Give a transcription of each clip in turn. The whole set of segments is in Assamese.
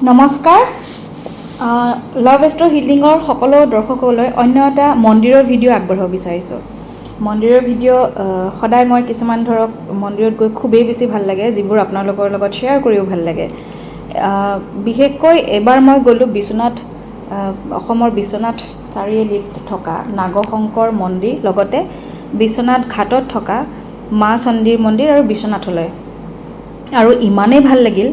নমস্কাৰ, লাভ এষ্ট্ৰ' হিলিঙৰ সকলো দৰ্শকলৈ অন্য এটা মন্দিৰৰ ভিডিঅ' আগবঢ়াব বিচাৰিছোঁ। মন্দিৰৰ ভিডিঅ' সদায় মই কিছুমান ধৰক মন্দিৰত গৈ খুবেই বেছি ভাল লাগে, যিবোৰ আপোনালোকৰ লগত শ্বেয়াৰ কৰিও ভাল লাগে। বিশেষকৈ এইবাৰ মই গ'লোঁ বিশ্বনাথ, অসমৰ বিশ্বনাথ চাৰিআলিত থকা নাগশংকৰ মন্দিৰ, লগতে বিশ্বনাথ ঘাটত থকা মা চণ্ডীৰ মন্দিৰ আৰু বিশ্বনাথলৈ, আৰু ইমানেই ভাল লাগিল।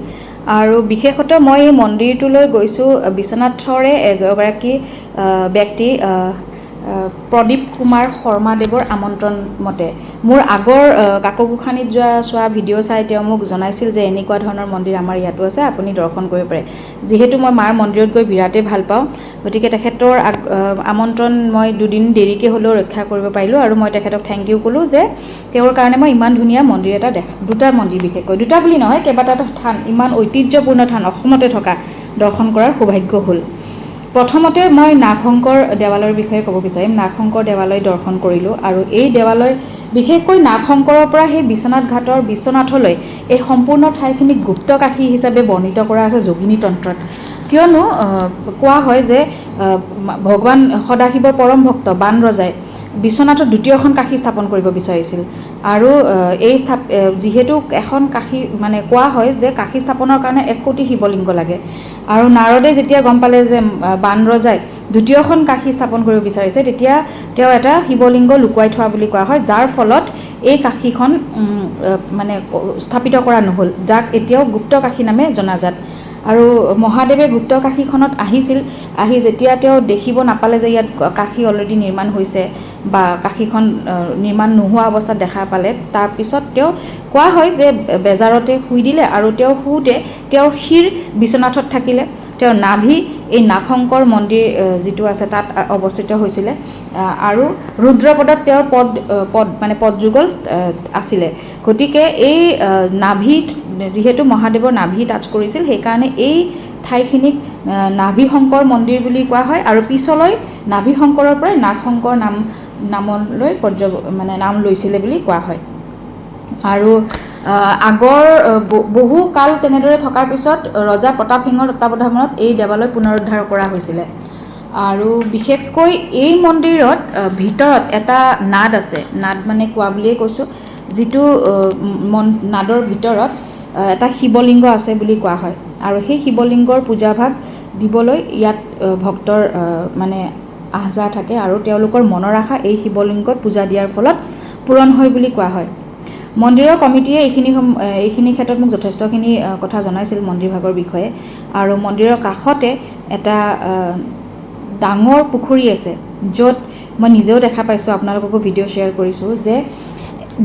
আৰু বিশেষতঃ মই এই মন্দিৰটোলৈ গৈছোঁ বিশ্বনাথৰে এগৰাকী ব্যক্তি প্ৰদীপ কুমাৰ শৰ্মাদেৱৰ আমন্ত্ৰণ মতে। মোৰ আগৰ কাকগোসানীত যোৱা চোৱা ভিডিঅ' চাই তেওঁ মোক জনাইছিল যে এনেকুৱা ধৰণৰ মন্দিৰ আমাৰ ইয়াতো আছে, আপুনি দৰ্শন কৰিব পাৰে। যিহেতু মই মাৰ মন্দিৰত গৈ বিৰাটেই ভাল পাওঁ, গতিকে তেখেতৰ আমন্ত্ৰণ মই দুদিন দেৰিকৈ হ'লেও ৰক্ষা কৰিব পাৰিলোঁ। আৰু মই তেখেতক thank U ক'লোঁ যে তেওঁৰ কাৰণে মই ইমান ধুনীয়া মন্দিৰ এটা দেখা, দুটা মন্দিৰ, বিশেষকৈ দুটা বুলি নহয়, কেইবাটাও থান, ইমান ঐতিহ্যপূৰ্ণ থান অসমতে থকা দৰ্শন কৰাৰ সৌভাগ্য হ'ল। প্ৰথমতে মই নাগশংকৰ দেৱালয়ৰ বিষয়ে ক'ব বিচাৰিম। নাগশংকৰ দেৱালয় দৰ্শন কৰিলোঁ আৰু এই দেৱালয়, বিশেষকৈ নাগশংকৰৰ পৰা সেই বিশ্বনাথ ঘাটৰ বিশ্বনাথলৈ এই সম্পূৰ্ণ ঠাইখিনিক গুপ্তকাশী হিচাপে বৰ্ণিত কৰা আছে যোগিনী তন্ত্ৰত। কিয়নো কোৱা হয় যে ভগৱান সদাশিৱৰ পৰম ভক্ত বান ৰজাই বিশ্বনাথত দ্বিতীয়খন কাশী স্থাপন কৰিব বিচাৰিছিল। আৰু এই যিহেতু এখন কাশী, মানে কোৱা হয় যে কাশী স্থাপনৰ কাৰণে 1 কোটি শিৱলিংগ লাগে। আৰু নাৰদে যেতিয়া গম পালে যে বান ৰজাই দ্বিতীয়খন কাশী স্থাপন কৰিব বিচাৰিছে, তেতিয়া তেওঁ এটা শিৱলিংগ লুকুৱাই থোৱা বুলি কোৱা হয়, যাৰ ফলত এই কাশীখন মানে স্থাপিত কৰা নহ'ল, যাক এতিয়াও গুপ্ত কাশী নামে জনাজাত। আৰু মহাদেৱে গুপ্ত কাশীখনত আহিছিল। আহি যেতিয়া তেওঁ দেখিব নাপালে যে ইয়াত কাশী অলৰেডি নিৰ্মাণ হৈছে বা কাশীখন নিৰ্মাণ নোহোৱা অৱস্থাত দেখা পালে, তাৰপিছত তেওঁ কোৱা হয় যে বেজাৰতে শুই দিলে। আৰু তেওঁ শুওঁতে তেওঁৰ শিৰ বিশ্বনাথত থাকিলে, তেওঁৰ নাভি এই নাগশংকৰ মন্দিৰ যিটো আছে তাত অৱস্থিত হৈছিলে আৰু ৰুদ্ৰপদত তেওঁৰ পদ পদ মানে পদযুগল আছিলে। গতিকে এই নাভিত যিহেতু মহাদেৱৰ নাভি টাচ কৰিছিল, সেইকাৰণে এই ঠাইখিনিক নাভিশংকৰ মন্দিৰ বুলি কোৱা হয়। আৰু পিছলৈ নাভিশংকৰৰ পৰাই নাগশংকৰ নামলৈ মানে নাম লৈছিলে বুলি কোৱা হয়। আৰু আগৰ বহু কাল তেনেদৰে থকাৰ পিছত ৰজা প্ৰতাপ সিংহৰ তত্বাৱধানত এই দেৱালয় পুনৰুদ্ধাৰ কৰা হৈছিলে। আৰু বিশেষকৈ এই মন্দিৰত ভিতৰত এটা নাদ আছে। নাদ মানে কোৱা বুলিয়েই কৈছোঁ, যিটো নাদৰ ভিতৰত এটা শিৱলিংগ আছে বুলি কোৱা হয়। আৰু সেই শিৱলিংগৰ পূজাভাগ দিবলৈ ইয়াত ভক্তৰ মানে আহ যাহ থাকে আৰু তেওঁলোকৰ মনৰ আশা এই শিৱলিংগত পূজা দিয়াৰ ফলত পূৰণ হয় বুলি কোৱা হয়। মন্দিৰৰ কমিটিয়ে এইখিনি ক্ষেত্ৰত মোক যথেষ্টখিনি কথা জনাইছিল মন্দিৰভাগৰ বিষয়ে। আৰু মন্দিৰৰ কাষতে এটা ডাঙৰ পুখুৰী আছে, য'ত মই নিজেও দেখা পাইছোঁ, আপোনালোককো ভিডিঅ' শ্বেয়াৰ কৰিছোঁ যে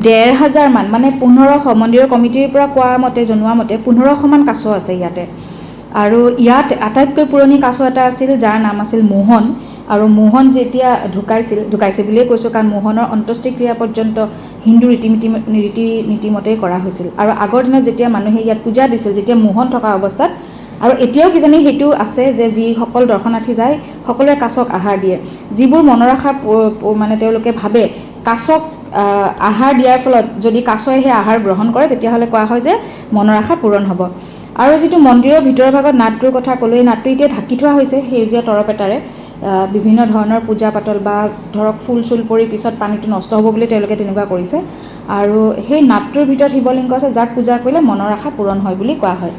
1500মান, মানে 1500, মন্দিৰৰ কমিটিৰ পৰা কোৱা মতে, জনোৱা মতে 1500মান কাছ আছে ইয়াতে। আৰু ইয়াত আটাইতকৈ পুৰণি কাছ এটা আছিল, যাৰ নাম আছিল মোহন। আৰু মোহন যেতিয়া ঢুকাইছিল, ঢুকাইছে বুলিয়ে কৈছোঁ, কাৰণ মোহনৰ অন্ত্যেষ্টিক্ৰিয়া পৰ্যন্ত হিন্দু ৰীতি নীতিমতেই কৰা হৈছিল। আৰু আগৰ দিনত যেতিয়া মানুহে ইয়াত পূজা দিছিল, যেতিয়া মোহন থকা অৱস্থাত, আৰু এতিয়াও কিজানি সেইটো আছে যে যিসকল দৰ্শনাৰ্থী যায় সকলোৱে কাছক আহাৰ দিয়ে। যিবোৰ মনৰ আশা মানে তেওঁলোকে ভাবে, কাছক আহাৰ দিয়াৰ ফলত যদি কাছই সেই আহাৰ গ্ৰহণ কৰে, তেতিয়াহ'লে কোৱা হয় যে মনৰ আশা পূৰণ হ'ব। আৰু যিটো মন্দিৰৰ ভিতৰৰ ভাগত নাদটোৰ কথা ক'লোঁ, এই নাদটো এতিয়া ঢাকি থোৱা হৈছে সেউজীয়া তৰপ এটাৰে। বিভিন্ন ধৰণৰ পূজা পাতল বা ধৰক ফুল চুল পৰি পিছত পানীটো নষ্ট হ'ব বুলি তেওঁলোকে তেনেকুৱা কৰিছে। আৰু সেই নাদটোৰ ভিতৰত শিৱলিংগ আছে, যাক পূজা কৰিলে মনৰ আশা পূৰণ হয় বুলি কোৱা হয়।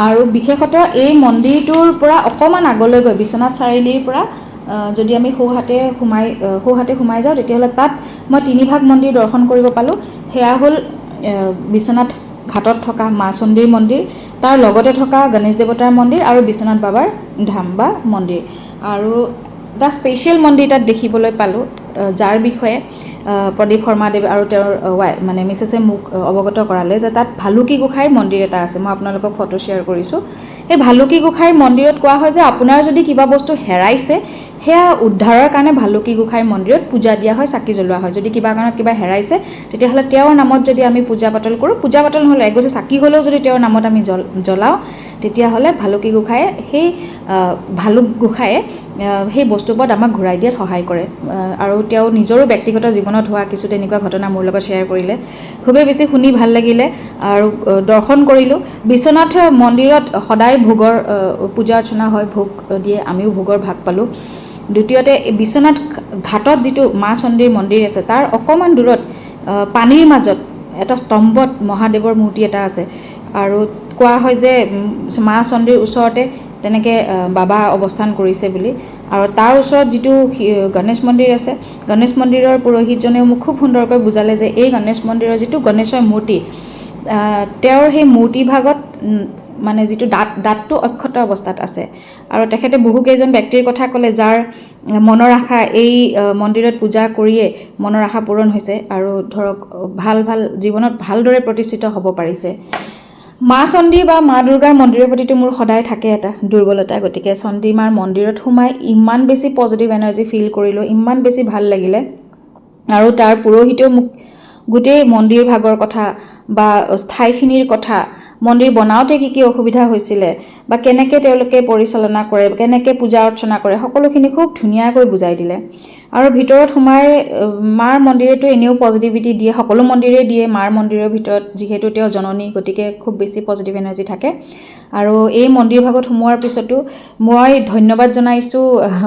আৰু বিশেষতঃ এই মন্দিৰটোৰ পৰা অকণমান আগলৈ গৈ বিশ্বনাথ চাৰিআলিৰ পৰা যদি আমি সোঁহাতে সোমাই যাওঁ, তেতিয়াহ'লে তাত মই তিনিভাগ মন্দিৰ দৰ্শন কৰিব পালোঁ। সেয়া হ'ল বিশ্বনাথ ঘাটত থকা মা চণ্ডীৰ মন্দিৰ, তাৰ লগতে থকা গণেশ দেৱতাৰ মন্দিৰ আৰু বিশ্বনাথ বাবাৰ ধাম বা মন্দিৰ। আৰু এটা স্পেচিয়েল মন্দিৰ তাত দেখিবলৈ পালোঁ, যাৰ বিষয়ে প্ৰদীপ শৰ্মাদেৱ আৰু তেওঁৰ মানে মিছেছে মোক অৱগত কৰালে যে তাত ভালুকী গোঁসাইৰ মন্দিৰ এটা আছে। মই আপোনালোকক ফটো শ্বেয়াৰ কৰিছোঁ। সেই ভালুকী গোঁসাইৰ মন্দিৰত কোৱা হয় যে আপোনাৰ যদি কিবা বস্তু হেৰাইছে, সেয়া উদ্ধাৰৰ কাৰণে ভালুকী গোঁসাইৰ মন্দিৰত পূজা দিয়া হয়, চাকি জ্বলোৱা হয়। যদি কিবা কাৰণত কিবা হেৰাইছে, তেতিয়াহ'লে তেওঁৰ নামত যদি আমি পূজা পাতল কৰোঁ, পূজা পাতল নহ'লে এগছি চাকি হ'লেও যদি তেওঁৰ নামত আমি জ্বলাওঁ, তেতিয়াহ'লে ভালুকী গোঁসাইয়ে সেই ভালুক গোঁসাইয়ে সেই বস্তুপদ আমাক ঘূৰাই দিয়াত সহায় কৰে। আৰু তেওঁ নিজৰো ব্যক্তিগত জীৱনত জীৱনত হোৱা কিছু তেনেকুৱা ঘটনা মোৰ লগত শ্বেয়াৰ কৰিলে। খুবেই বেছি শুনি ভাল লাগিলে আৰু দৰ্শন কৰিলোঁ। বিশ্বনাথ মন্দিৰত সদায় ভোগৰ পূজা অৰ্চনা হয়, ভোগ দিয়ে, আমিও ভোগৰ ভাগ পালোঁ। দ্বিতীয়তে, এই বিশ্বনাথ ঘাটত যিটো মা চণ্ডীৰ মন্দিৰ আছে, তাৰ অকণমান দূৰত পানীৰ মাজত এটা স্তম্ভত মহাদেৱৰ মূৰ্তি এটা আছে আৰু কোৱা হয় যে মা চণ্ডীৰ ওচৰতে তেনেকৈ বাবা অৱস্থান কৰিছে বুলি। আৰু তাৰ ওচৰত যিটো গণেশ মন্দিৰ আছে, গণেশ মন্দিৰৰ পুৰোহিতজনেও মোক খুব সুন্দৰকৈ বুজালে যে এই গণেশ মন্দিৰৰ যিটো গণেশৰ মূৰ্তি, তেওঁৰ সেই মূৰ্তিভাগত মানে যিটো দাঁত, দাঁতটো অক্ষত অৱস্থাত আছে। আৰু তেখেতে বহুকেইজন ব্যক্তিৰ কথা ক'লে, যাৰ মনৰ আশা এই মন্দিৰত পূজা কৰিয়ে মনৰ আশা পূৰণ হৈছে আৰু ধৰক ভাল ভাল জীৱনত ভালদৰে প্ৰতিষ্ঠিত হ'ব পাৰিছে। মা চণ্ডী বা মা দুৰ্গাৰ মন্দিৰৰ প্ৰতিটো মোৰ সদায় থাকে এটা দুৰ্বলতা। গতিকে চণ্ডী মাৰ মন্দিৰত সোমাই ইমান বেছি পজিটিভ এনাৰ্জি ফিল কৰিলোঁ, ইমান বেছি ভাল লাগিলে। আৰু তাৰ পুৰোহিতেও মোক গোটেই মন্দিৰ ভাগৰ কথা বা ঠাইখিনিৰ কথা, মন্দিৰ বনাওঁতে কি কি অসুবিধা হৈছিলে বা কেনেকৈ তেওঁলোকে পৰিচালনা কৰে, কেনেকৈ পূজা অৰ্চনা কৰে, সকলোখিনি খুব ধুনীয়াকৈ বুজাই দিলে। আৰু ভিতৰত সোমাই মাৰ মন্দিৰেতো এনেও পজিটিভিটি দিয়ে, সকলো মন্দিৰেই দিয়ে। মাৰ মন্দিৰৰ ভিতৰত যিহেতু তেওঁ জননী, গতিকে খুব বেছি পজিটিভ এনাৰ্জি থাকে। আৰু এই মন্দিৰ ভাগত সোমোৱাৰ পিছতো মই ধন্যবাদ জনাইছোঁ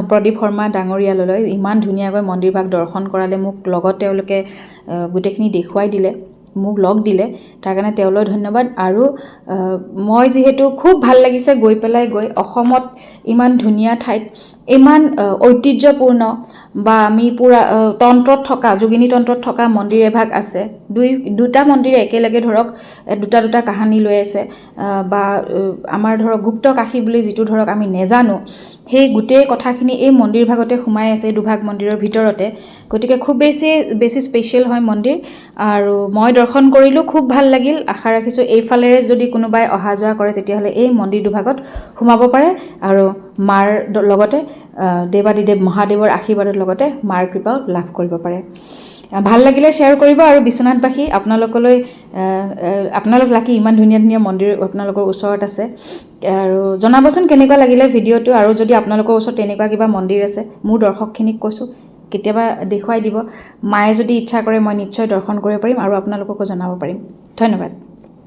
প্ৰদীপ শৰ্মা ডাঙৰীয়ালৈ, ইমান ধুনীয়াকৈ মন্দিৰ ভাগ দৰ্শন কৰালে মোক, লগত তেওঁলোকে গোটেইখিনি দেখুৱাই দিলে, মোক লগ দিলে, তাৰ কাৰণে তেওঁলৈ ধন্যবাদ। আৰু মই যিহেতু খুব ভাল লাগিছে গৈ পেলাই, গৈ অসমত ইমান ধুনীয়া ঠাইত ইমান ঐতিহ্যপূৰ্ণ বা আমি পূৰা তন্ত্ৰত থকা, যোগিনী তন্ত্ৰত থকা মন্দিৰ এভাগ আছে। দুটা মন্দিৰে একেলগে ধৰক দুটা দুটা কাহানী লৈ আছে বা আমাৰ ধৰক গুপ্ত কাশী বুলি যিটো ধৰক আমি নেজানো, সেই গোটেই কথাখিনি এই মন্দিৰ ভাগতে সোমাই আছে, এই দুভাগ মন্দিৰৰ ভিতৰতে। গতিকে খুব বেছি বেছি স্পেচিয়েল হয় মন্দিৰ আৰু মই দৰ্শন কৰিলোঁ, খুব ভাল লাগিল। আশা ৰাখিছোঁ এইফালেৰে যদি কোনোবাই অহা যোৱা কৰে, তেতিয়াহ'লে এই মন্দিৰ দুভাগত সোমাব পাৰে আৰু মাৰ লগতে দেৱাদিদেৱ মহাদেৱৰ আশীৰ্বাদৰ লগতে মাৰ কৃপাও লাভ কৰিব পাৰে। ভাল লাগিলে শ্বেয়াৰ কৰিব। আৰু বিশ্বনাথবাসী আপোনালোকলৈ, আপোনালোক লাকি, ইমান ধুনীয়া ধুনীয়া মন্দিৰ আপোনালোকৰ ওচৰত আছে। আৰু জনাবচোন কেনেকুৱা লাগিলে ভিডিঅ'টো। আৰু যদি আপোনালোকৰ ওচৰত তেনেকুৱা কিবা মন্দিৰ আছে, মোৰ দৰ্শকখিনিক কৈছোঁ, কেতিয়াবা দেখুৱাই দিব। মায়ে যদি ইচ্ছা কৰে, মই নিশ্চয় দৰ্শন কৰিব পাৰিম আৰু আপোনালোককো জনাব পাৰিম। ধন্যবাদ।